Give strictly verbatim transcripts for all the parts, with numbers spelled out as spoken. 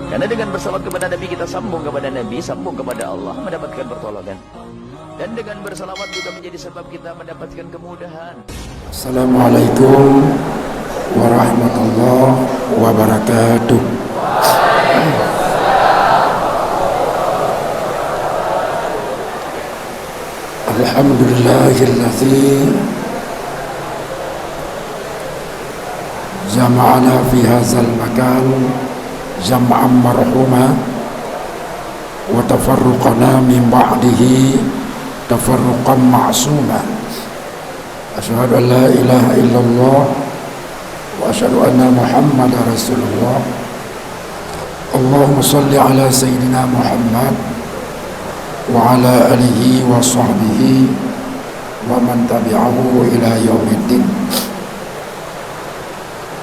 Karena dengan bersalawat kepada Nabi, kita sambung kepada Nabi, sambung kepada Allah, mendapatkan pertolongan. Dan dengan bersalawat juga menjadi sebab kita mendapatkan kemudahan. Assalamualaikum warahmatullahi wabarakatuh. Alhamdulillahilladzi jama'ana fi hadzal makan jam'an marhuma, wa tafarraqana min ba'dihi tafarruqan ma'suma. Asyhadu an la ilaha illallah wa asyhadu anna Muhammadar Rasulullah. Allahumma shalli ala sayyidina Muhammad wa ala alihi wa sahbihi wa man tabi'ahu ila yaumiddin.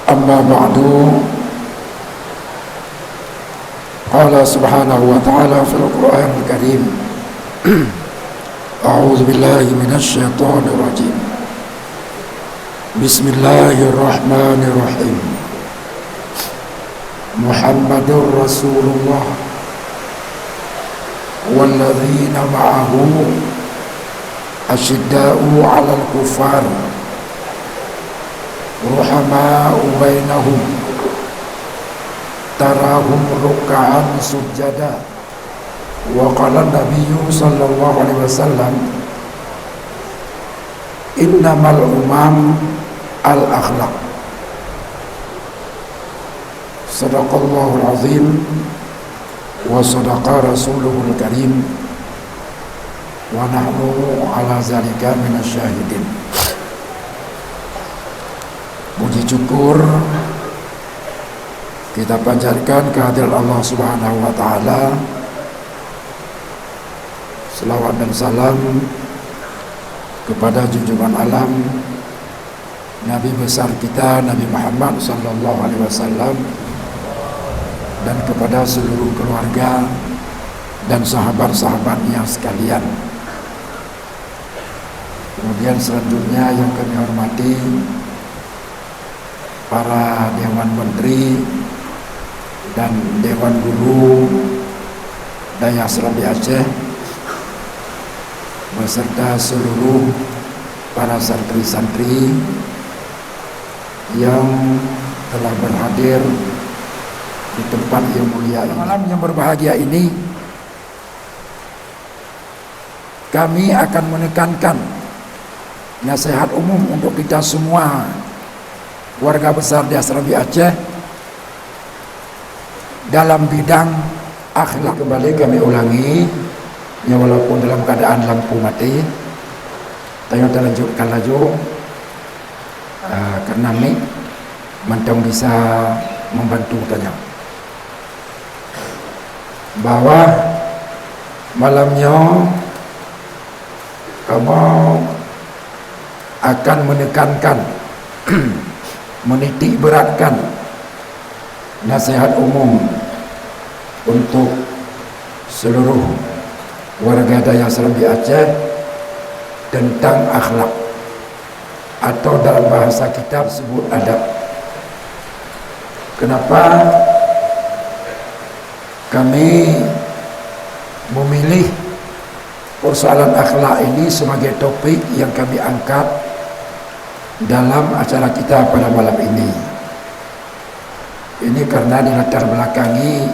Amma ba'du. Qala subhanahu wa ta'ala fil Qur'anil Karim. A'udzu billahi minasy syaithanir rajim. Bismillahirrahmanirrahim. Muhammadur Rasulullah walladzina ma'ahu asyidda'u 'alal kuffar, ruhama'u bainahum, tarahum ruk'an sujada. Wa qala Nabiyyu sallallahu alaihi wasallam, "Innamal umam al akhlaq." Sadaqallahul azim wa sadaqa rasuluhul karim, wa nahnu ala zalika minasy syahidin. Puji syukur kita panjatkan kehadirat Allah Subhanahu wa Ta'ala. Selawat dan salam kepada junjungan alam, Nabi besar kita, Nabi Muhammad sallallahu alaihi wasallam, dan kepada seluruh keluarga dan sahabat-sahabatnya sekalian. Kemudian selanjutnya yang kami hormati para Dewan Menteri dan Dewan Guru Dayah Serambi Aceh, beserta seluruh para santri-santri yang telah berhadir di tempat yang mulia ini. Malam yang berbahagia ini, kami akan menekankan nasihat umum untuk kita semua warga besar Dayah Serambi Aceh dalam bidang akhlak. Kembali kami ulangi, ya, walaupun dalam keadaan lampu mati, tanyoe talanjutkan laju, ah, karena mik mantong bisa membantu tanyoe. Bahwa malam nyoe kamoe akan menekankan, menitik beratkan nasihat umum untuk seluruh warga Dayah Serambi Aceh tentang akhlak, atau dalam bahasa kita sebut adab. Kenapa kami memilih persoalan akhlak ini sebagai topik yang kami angkat dalam acara kita pada malam ini? Ini karena dilatar belakangi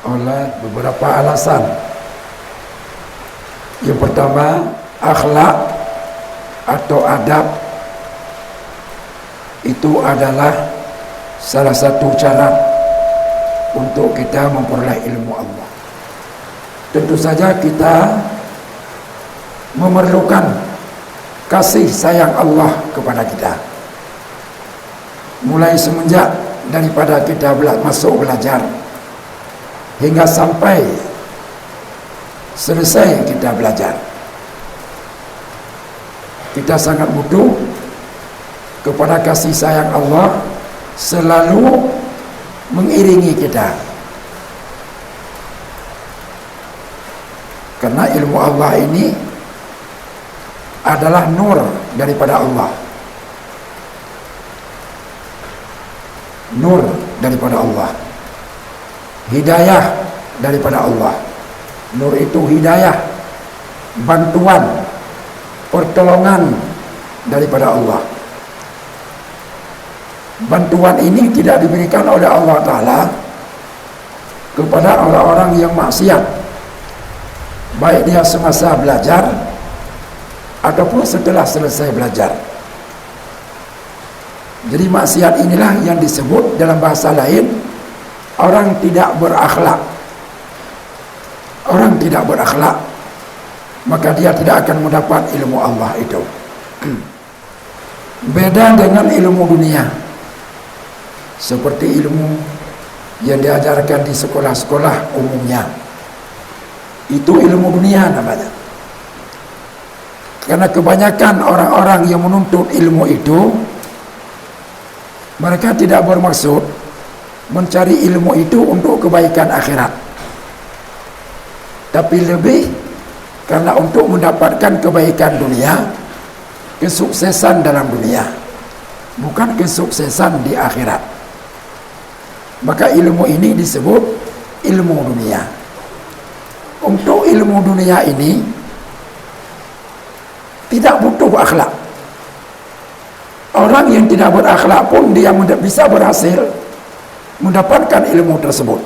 oleh beberapa alasan. Yang pertama, akhlak atau adab itu adalah salah satu cara untuk kita memperoleh ilmu Allah. Tentu saja kita memerlukan kasih sayang Allah kepada kita. Mulai semenjak daripada kita bela-, masuk belajar hingga sampai selesai kita belajar, kita sangat butuh kepada kasih sayang Allah selalu mengiringi kita. Karena ilmu Allah ini adalah nur daripada Allah. Nur daripada Allah. Hidayah daripada Allah. Nur itu hidayah, bantuan, pertolongan daripada Allah. Bantuan ini tidak diberikan oleh Allah Ta'ala kepada orang-orang yang maksiat, baik dia semasa belajar ataupun setelah selesai belajar. Jadi, maksiat inilah yang disebut dalam bahasa lain orang tidak berakhlak. Orang tidak berakhlak, maka dia tidak akan mendapat ilmu Allah itu. Beda dengan ilmu dunia, seperti ilmu yang diajarkan di sekolah-sekolah umumnya. Itu ilmu dunia namanya. Karena kebanyakan orang-orang yang menuntut ilmu itu, mereka tidak bermaksud mencari ilmu itu untuk kebaikan akhirat, tapi lebih karena untuk mendapatkan kebaikan dunia, kesuksesan dalam dunia, bukan kesuksesan di akhirat. Maka ilmu ini disebut ilmu dunia. Untuk ilmu dunia ini tidak butuh akhlak. Orang yang tidak berakhlak pun dia menda-, bisa berhasil mendapatkan ilmu tersebut.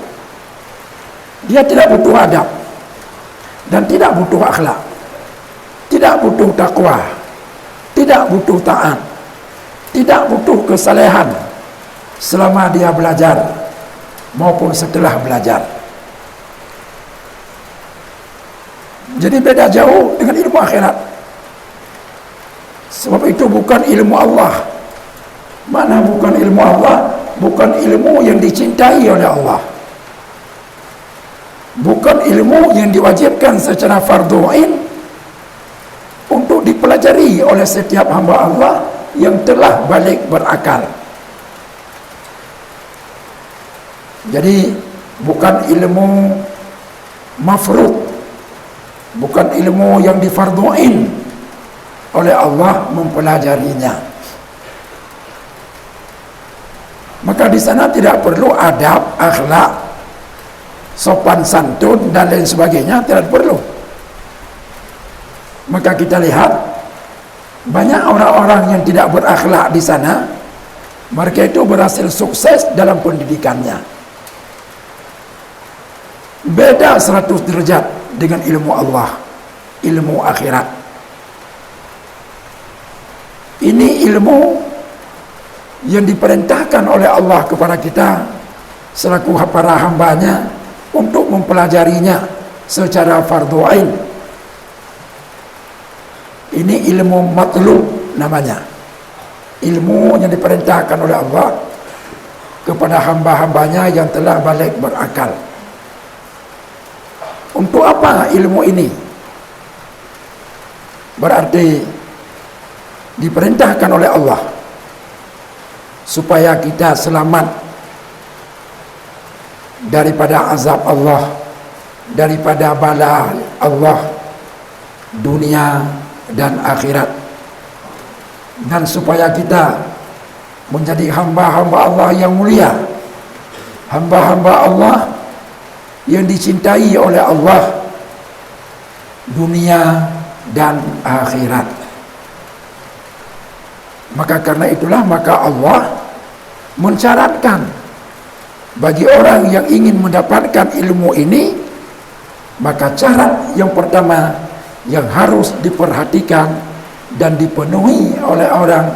Dia tidak butuh adab dan tidak butuh akhlak, tidak butuh takwa, tidak butuh taat, tidak butuh kesalehan selama dia belajar maupun setelah belajar. Jadi, beda jauh dengan ilmu akhirat. Sebab itu bukan ilmu Allah. Mana bukan ilmu Allah? Bukan ilmu yang dicintai oleh Allah. Bukan ilmu yang diwajibkan secara fardu ain untuk dipelajari oleh setiap hamba Allah yang telah baligh berakal. Jadi, bukan ilmu mafrud, bukan ilmu yang difarduin oleh Allah mempelajarinya. Maka di sana tidak perlu adab, akhlak, sopan santun dan lain sebagainya, tidak perlu. Maka kita lihat, banyak orang-orang yang tidak berakhlak di sana, mereka itu berhasil sukses dalam pendidikannya. Beda seratus derajat dengan ilmu Allah, ilmu akhirat. Ini ilmu yang diperintahkan oleh Allah kepada kita selaku para hamba-Nya untuk mempelajarinya secara fardu ain. Ini ilmu matlub namanya. Ilmu yang diperintahkan oleh Allah kepada hamba-hamba-Nya yang telah baligh berakal. Untuk apa ilmu ini? Berarti diperintahkan oleh Allah supaya kita selamat daripada azab Allah, daripada bala Allah, dunia dan akhirat, dan supaya kita menjadi hamba-hamba Allah yang mulia, hamba-hamba Allah yang dicintai oleh Allah, dunia dan akhirat. Maka karena itulah, maka Allah mensyaratkan bagi orang yang ingin mendapatkan ilmu ini, maka syarat yang pertama yang harus diperhatikan dan dipenuhi oleh orang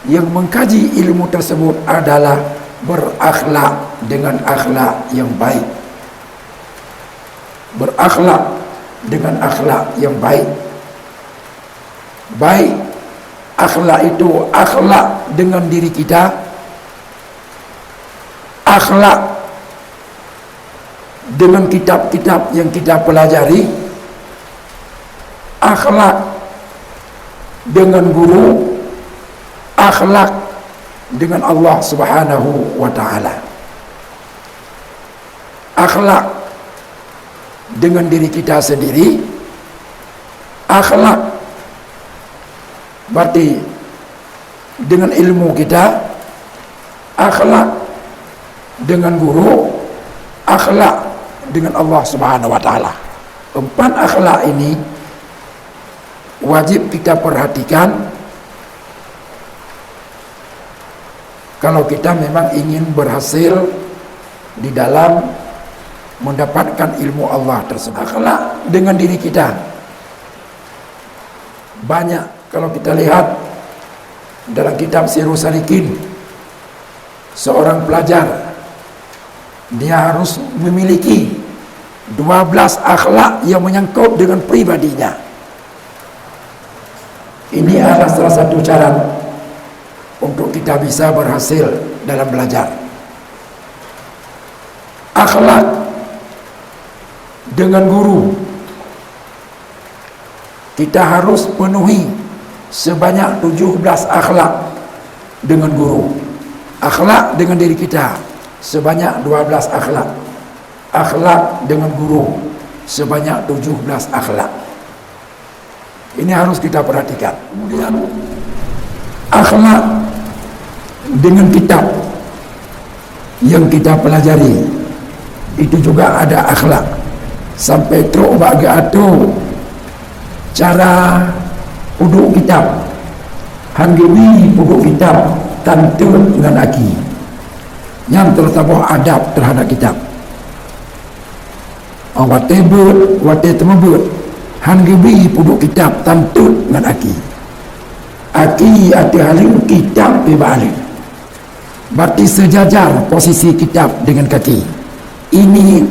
yang mengkaji ilmu tersebut adalah berakhlak dengan akhlak yang baik. Berakhlak dengan akhlak yang baik. Baik akhlak itu, akhlak dengan diri kita, akhlak dengan kitab-kitab yang kita pelajari, akhlak dengan guru, akhlak dengan Allah Subhanahu wa Ta'ala. Akhlak dengan diri kita sendiri, akhlak berarti dengan ilmu kita, akhlak dengan guru, Akhlak dengan Allah Subhanahu wa Taala. Empat akhlak ini wajib kita perhatikan kalau kita memang ingin berhasil di dalam mendapatkan ilmu Allah tersebut. Akhlak dengan diri kita. Banyak, kalau kita lihat dalam kitab Sirus Salikin, seorang pelajar, dia harus memiliki dua belas akhlak yang menyangkut dengan pribadinya. Ini adalah salah satu cara untuk kita bisa berhasil dalam belajar. Akhlak dengan guru. Kita harus penuhi sebanyak tujuh belas akhlak dengan guru. Akhlak dengan diri kita sebanyak dua belas akhlak. Akhlak dengan guru sebanyak tujuh belas akhlak. Ini harus kita perhatikan. Kemudian, akhlak dengan kitab yang kita pelajari, itu juga ada akhlak. Sampai trok bak geuatoe cara peuduek kitab, han geubi peuduek kitab tan teut ngon aki. Nyan teusaboh adab terhadap kitab. Watée beuet, watée teumeubeuet, han geubi peuduek kitab tan teut ngon aki. Aki ateueh haleue, kitab bak haleue. Berarti sejajar posisi kitab dengan kaki. Ini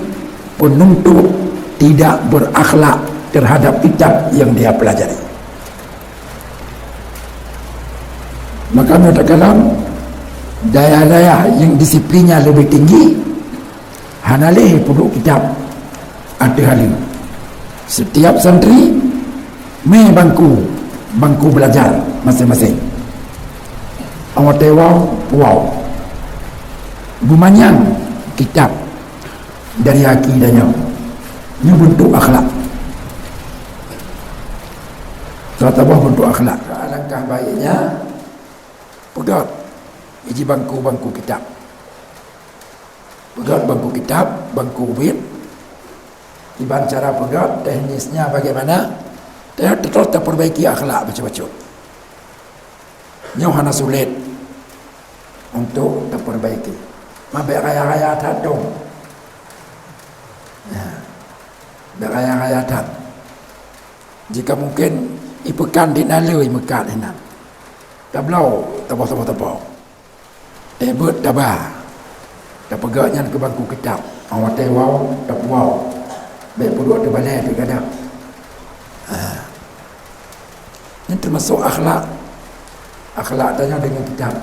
penuntut tidak berakhlak terhadap kitab yang dia pelajari. Maka, kadang-kadang daerah-daerah yang disiplinnya lebih tinggi, hana lé peuduek kitab ateueh haleue. Setiap santri mé bangku, bangku belajar masing-masing. Watée woe, woe. Beumanyang kitab dari aki dan nyoe. Nyoe bentuk akhlak. Salah saboh bentuk akhlak. Alangkah baiknya peugét iji bangku-bangku kitab. Peugét bangku kitab, bangku ubit. Iban cara peugét, teknisnya bagaimana? Te-, terus taperbaiki akhlak bacut-bacut. Nyoe hana sulet untuk taperbaiki. Ma bék raya-raya that dong. Ya. Bék raya-raya that. Jika mungkin, ipeukan di nalui meukat hinan. Tabloe, taboh, taboh, taboh. Teuh beuet taba. Tapeugét nyan keu bangku kitab. Watée woe, tapuwoe. Bék peuduek teubalée teuh gadang. Ha. Nyan teumasok akhlak. Akhlak tanyoe deungon kitab.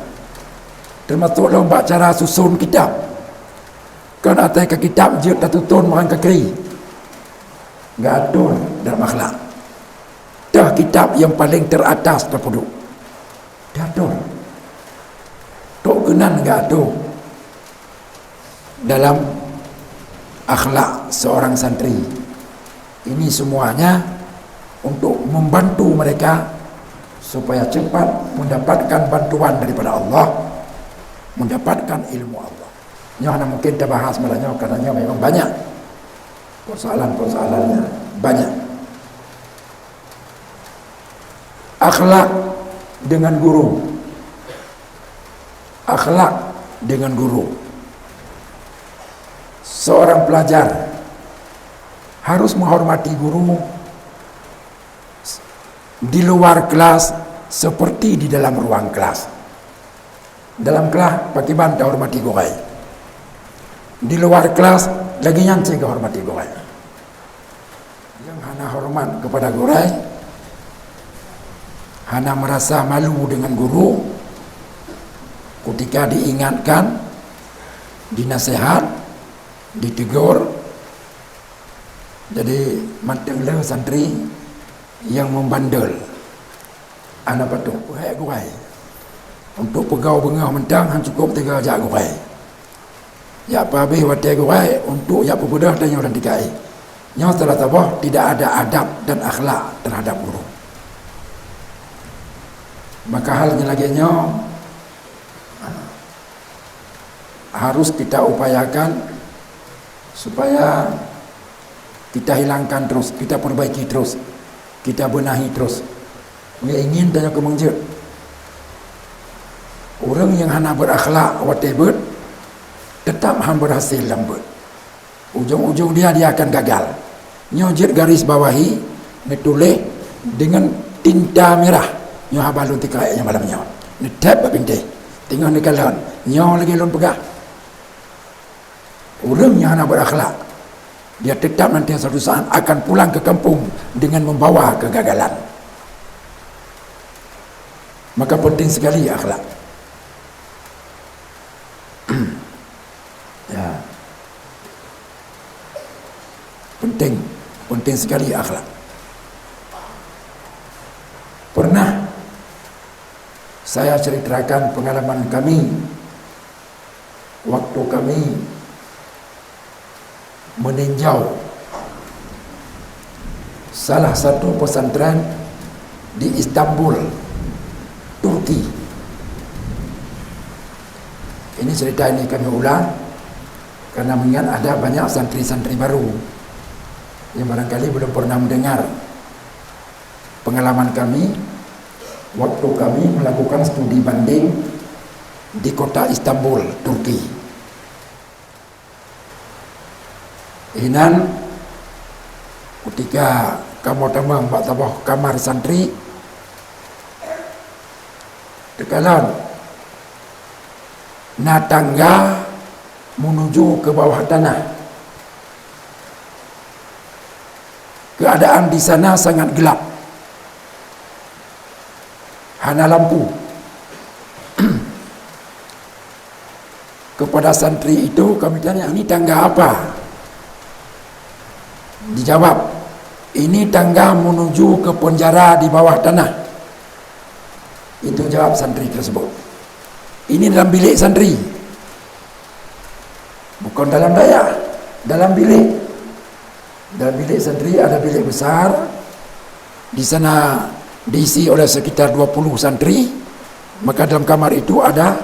Teumasok lom bak cara susun kitab. Kon até ka kitab jeuet tatuton meuhan ka kri. Geuatur dalam akhlak. Teuh kitab nyang paleng teratas tapeuduek. Diatur. Trok keunan geuatur dalam akhlak seorang santri. Ini semuanya untuk membantu mereka supaya cepat mendapatkan bantuan daripada Allah, mendapatkan ilmu Allah. Nyoe hana mungkin tabahas malam nyoe, karena nyoe memang banyak persoalan-persoalannya, banyak. Akhlak dengan guru. Akhlak dengan guru. Seorang pelajar harus menghormati guru di luar kelas seperti di dalam ruang kelas. Dalam kelas, pakriban tahormati gurée. Di luar kelas, lagée nyan cit geuhormati gurée. Nyang hana hormat kepada gurée, hana merasa malu dengan guru, ketika diingatkan, dinasihat, ditegur, jadi mantong le santri nyang membandel. Hana patuh, peuhek gurée. Untuk peugah beungoh mantong han cukup teuga jak gurée. Jak peuhabéh watée gurée untuk jak peubeudôh tanyoe dan tikai. Nyoe salah saboh tidak ada adab dan akhlak terhadap guru. Maka hal nyang lagée nyoe harus kita upayakan Supaya kita hilangkan terus, kita perbaiki terus, kita benahi terus. Meunyoe ingin tanyoe keumeung jeuet. Ureuëng nyang hana berakhlak watée beuet, teutap han berhasil lam beuet. Ujong-ujong dia, dia akan gagal. Nyoe jeuet garis bawahi, neutuléh deungon tinta mirah. Nyoe haba lôn teuka nyang malam nyoe. Neuthép bak bintéh. Teungoh neukalon, nyoe lagée lôn peugah. Ureuëng nyang hana berakhlak, dia tetap nanti suatu saat akan pulang ke kampung dengan membawa kegagalan. Maka penting sekali akhlak. Ya. Penting, penting sekali akhlak. Pernah saya ceritakan pengalaman kami waktu kami meninjau salah satu pesantren di Istanbul, Turki. Ini cerita ini kami ulang karena mengingat ada banyak santri-santri baru yang barangkali belum pernah mendengar pengalaman kami waktu kami melakukan studi banding di kota Istanbul, Turki. Inan, ketika kamoe tamong bak saboh kamar santri, teukalon na tangga menuju ke bawah tanah. Keadaan di sana sangat gelap. Hana lampu. Kepada santri itu kami tanya, "Ini tangga apa?" Dijawab, "Ini tangga menuju ke penjara di bawah tanah." Itu jawab santri tersebut. Ini dalam bilik santri. Bukan dalam dayah, dalam bilik. Dalam bilik santri ada bilik besar. Di sana diisi oleh sekitar dua puluh santri. Maka dalam kamar itu ada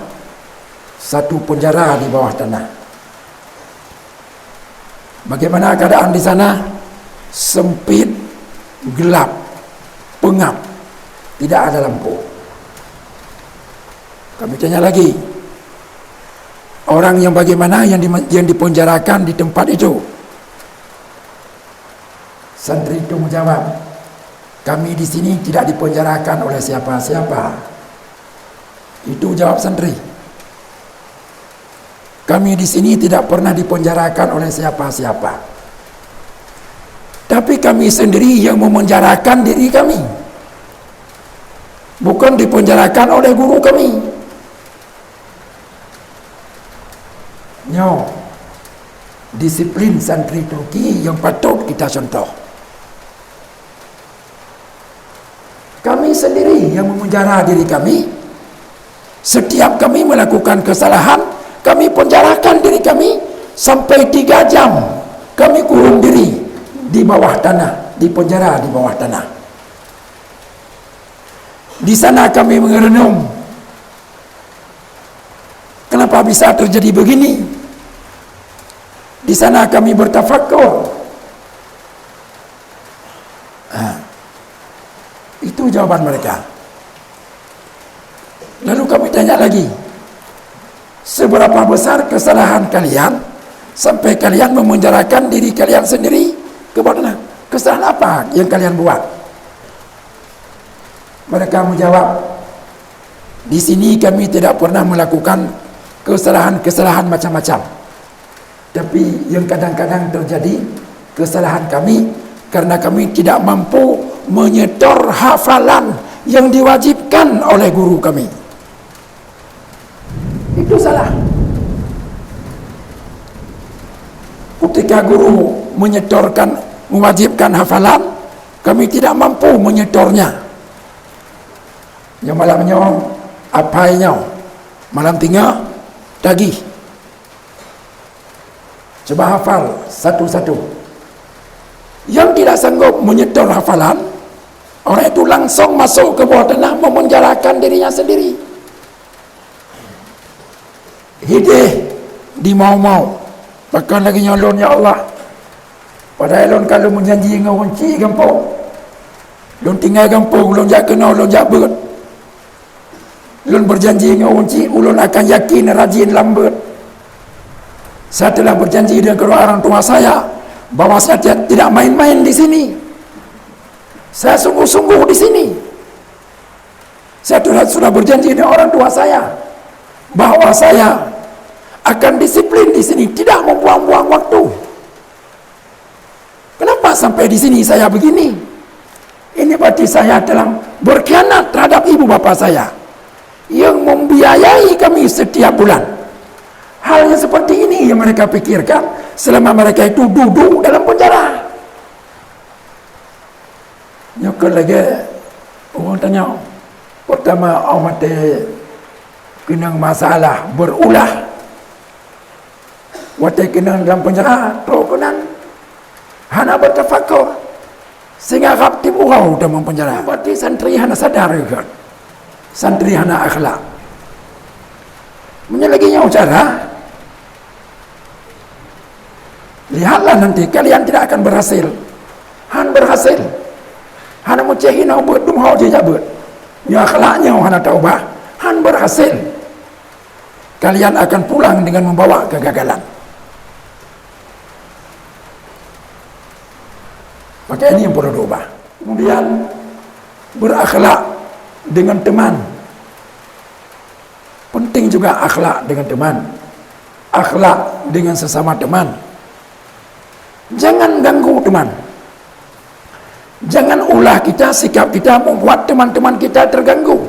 satu penjara di bawah tanah. Bagaimana keadaan di sana? Sempit, gelap, pengap, tidak ada lampu. Kami tanya lagi, orang yang bagaimana yang di-, yang dipenjarakan di tempat itu? Santri itu menjawab, "Kami di sini tidak dipenjarakan oleh siapa-siapa." Itu jawab santri. "Kami di sini tidak pernah dipenjarakan oleh siapa-siapa. Tapi kami sendiri yang memenjarakan diri kami. Bukan dipenjarakan oleh guru kami." Nyoe disiplin santri Turki yang patut kita contoh. Kami sendiri yang memenjara diri kami. Setiap kami melakukan kesalahan, kami penjarakan diri kami sampai tiga jam. Kami kurung diri di bawah tanah, di penjara di bawah tanah. Di sana kami merenung, kenapa bisa terjadi begini? Di sana kami bertafakur. Ha. Itu jawaban mereka. Lalu kami tanya lagi, "Seberapa besar kesalahan kalian sampai kalian memenjarakan diri kalian sendiri ke bawah tanah? Kesalahan apa yang kalian buat?" Mereka menjawab, "Di sini kami tidak pernah melakukan kesalahan-kesalahan macam-macam. Tapi yang kadang-kadang terjadi kesalahan kami karena kami tidak mampu menyetor hafalan yang diwajibkan oleh guru kami." Itu salah. Ketika guru menyetorkan, mewajibkan hafalan, kami tidak mampu menyetornya. Nyoe malam nyoe, apai nyoe, malam tingoh, tagih. Cuba hafal satu-satu. Yang tidak sanggup menyetor hafalan, orang itu langsung masuk ke bawah tanah memenjarakan dirinya sendiri. Hideh di mau-mau. Pakon lagée nyoe lôn, ya Allah? Padahai lôn ka lôn meujanji ngon ureuëng chik gampông. Lôn tinggai gampông, lôn jak keunoe, lôn jak beuet. Lôn berjanji ngon ureuëng chik, ulôn akan yakin rajin lam beuet. Saya telah berjanji dengan kedua orang tua saya bahwa saya tidak, tidak main-main di sini. Saya sungguh-sungguh di sini. Saya telah, sudah berjanji dengan orang tua saya bahwa saya akan disiplin di sini, tidak membuang-buang waktu. Kenapa sampai di sini saya begini? Ini berarti saya telah berkhianat terhadap ibu bapa saya yang membiayai kami setiap bulan. Hal yang seperti ini yang mereka pikirkan selama mereka itu duduk dalam penjara. Nyoe keuh lagée ureuëng tanyoe. Pertama, awak maté keunong masalah berulah. Watée keunong dalam penjara, trok keunan hana bertafakur, sehingga rab tieb uroe tamong penjara. Berarti santri hana sadar kan? Santri hana akhlak. Meunyoe lagée nyoe cara, lihatlah nanti kalian tidak akan berhasil. Han berhasil. Hana meucéh hinoe beuet dum ho jijak beuet. Nyoe akhlak nyoe hana taubah, han berhasil. Kalian akan pulang dengan membawa kegagalan. Maka ini yang perlu diubah. Kemudian, berakhlak dengan teman. Penting juga akhlak dengan teman. Akhlak dengan sesama teman. Jangan ganggu teman. Jangan ulah kita, sikap kita membuat teman-teman kita terganggu.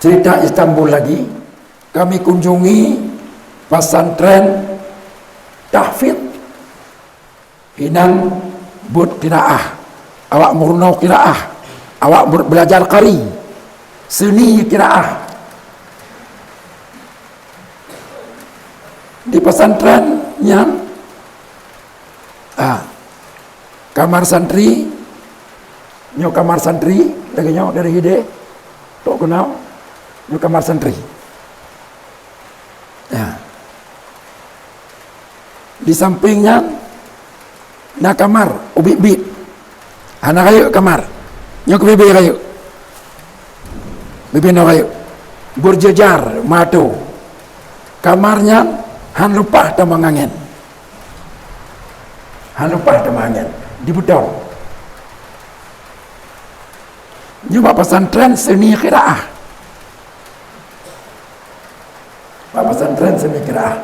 Cerita Istanbul lagi, kami kunjungi pesantren tahfidz. Hinan buet qiraah, awak meurunoe qiraah, awak ber-, belajar qari, seni qiraah. Di pesantren nyan, ah, kamar santri, nyoe kamar santri, lagée nyoe dari hideh, trok keunoe, nyoe kamar santri. Ya. Di samping nyan, na kamar ubit-bit. Hana rayeuk kamar. Nyoe keuh bibée rayeuk. Bibée nyoe rayeuk. Berjejar meuatô. Kamar nyan han leupah tamong angén. Han leupah tamong angén. Dibeutong. Nyoe bak pesantren seni qiraah. Bak pesantren seni qiraah.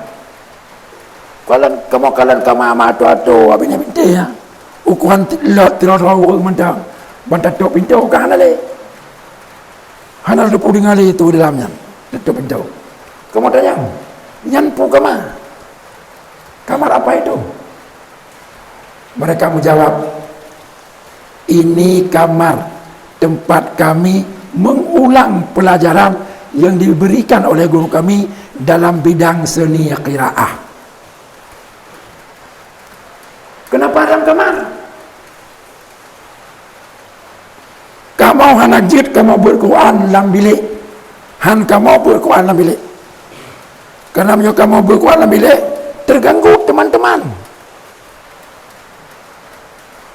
Kalon, kamoe kalon kama ma atô-atô, abéh nyan bintéh, ya. Ukuran ti-, lot, tiroe droe ureuëng mantong. Ban tatôp pintoe ka hana lé. Hana teupeu deungoe lé itu di dalam nyan. Tatôp pintoe. Kamoe tanyong, "Nyan peue kama? Kamar apa itu?" Mereka menjawab, "Ini kamar tempat kami mengulang pelajaran yang diberikan oleh guru kami dalam bidang seni qiraah." Kenapa dalam kamar? Kamoe hana jeuet kamoe beuet Quran lam bilék. Han kamoe beuet Quran lam bilék. Karena meunyoe kamoe beuet Quran lam bilék, terganggu teman-teman.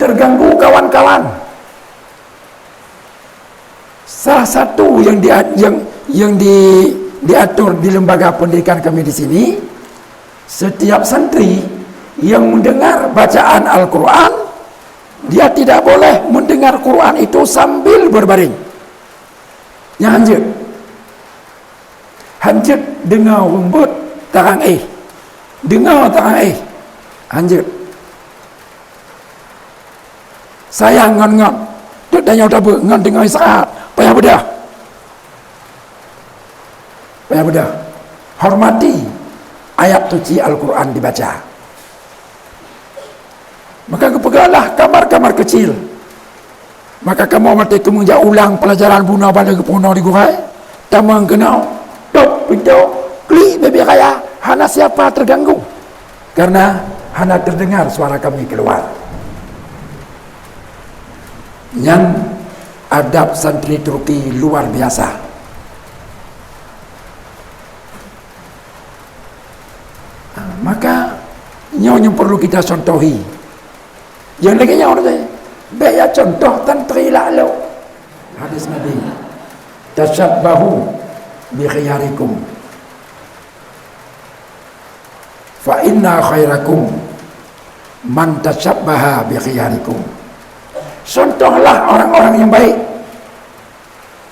Terganggu kawan-kawan. Salah satu yang dia-, yang, yang di-, diatur di lembaga pendidikan kami di sini, setiap santri yang mendengar bacaan Al-Quran, dia tidak boleh mendengar Quran itu sambil berbaring. Nyan hanjeuet. Hanjeuet deungoe ureuëng beuet tarang éh. Deungoe tarang éh. Hanjeuet. Sayang ngon, ngon. Dok tanyoe tabeuet ngon deungoe istirahat. Payah beudôh. Payah beudôh. Hormati ayat suci Al-Quran dibaca. Maka geupeugahlah kamar-kamar kecil. Maka kamoe watée keumeung jak ulang pelajaran bunoe bala geupeurunoe di gurée, tamong keunoe, tôp pintoe, klik bibée raya, hana siapa terganggu, karena hana terdengar suara kami keluar. Nyan adab santri Turki luar biasa. Nyoe nyang perlu kita contohi. Nyang lagèe nyoe tadi, bèk ya contoh tan teurilak lom. Hadis Nabi, "Tasyabbahu bi khiyarikum, fa inna khairakum man tasyabbaha bi khiyarikum." Contohlah orang-orang yang baik.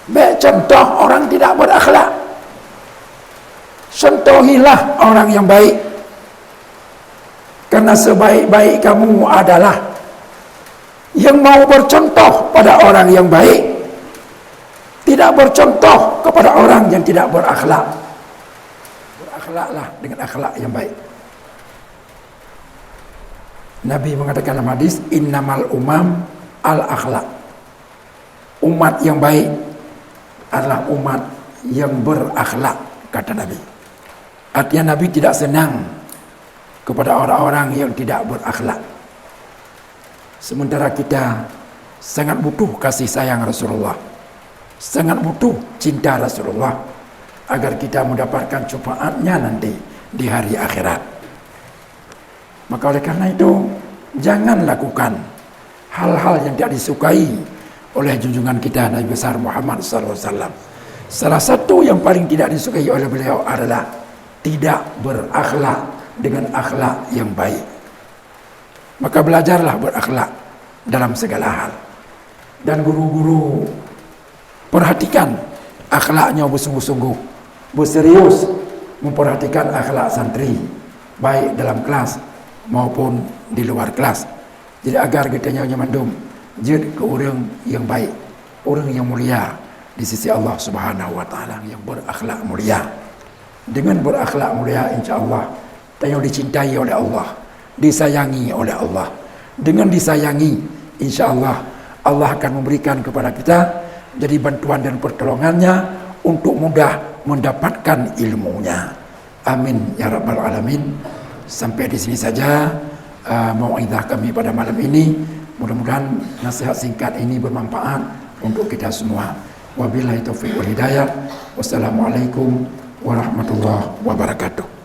Bèk contoh orang tidak berakhlak. Contohilah orang yang baik. Karena sebaik-baik kamu adalah yang mau bercontoh pada orang yang baik, tidak bercontoh kepada orang yang tidak berakhlak. Berakhlaklah dengan akhlak yang baik. Nabi mengatakan dalam hadis, "Innamal umam al-akhlak." Umat yang baik adalah umat yang berakhlak, kata Nabi. Artinya, Nabi tidak senang kepada orang-orang yang tidak berakhlak. Sementara kita sangat butuh kasih sayang Rasulullah, sangat butuh cinta Rasulullah, agar kita mendapatkan syafaatnya nanti di hari akhirat. Maka oleh karena itu, jangan lakukan hal-hal yang tidak disukai oleh junjungan kita Nabi besar Muhammad sallallahu alaihi wasallam. Salah satu yang paling tidak disukai oleh beliau adalah tidak berakhlak dengan akhlak yang baik. Maka belajarlah berakhlak dalam segala hal. Dan guru-guru, perhatikan akhlaknya bersungguh-sungguh, berserius memperhatikan akhlak santri, baik dalam kelas maupun di luar kelas. Jadi, agar geutanyoe nyoe mandum jeuet keu ureuëng nyang baik, ureuëng nyang mulia di sisi Allah Subhanahu wa Taala, nyang berakhlak mulia. Dengan berakhlak mulia, insya Allah, tanyoe dicintai oleh Allah, disayangi oleh Allah. Dengan disayangi, insya Allah, Allah akan memberikan kepada kita jadi bantuan dan pertolongannya untuk mudah mendapatkan ilmunya. Amin ya rabbal alamin. Sampai di sini saja, uh, mau'izah kami pada malam ini. Mudah-mudahan nasihat singkat ini bermanfaat untuk kita semua. Wabillahi taufiq wal hidayah. Wassalamualaikum warahmatullahi wabarakatuh.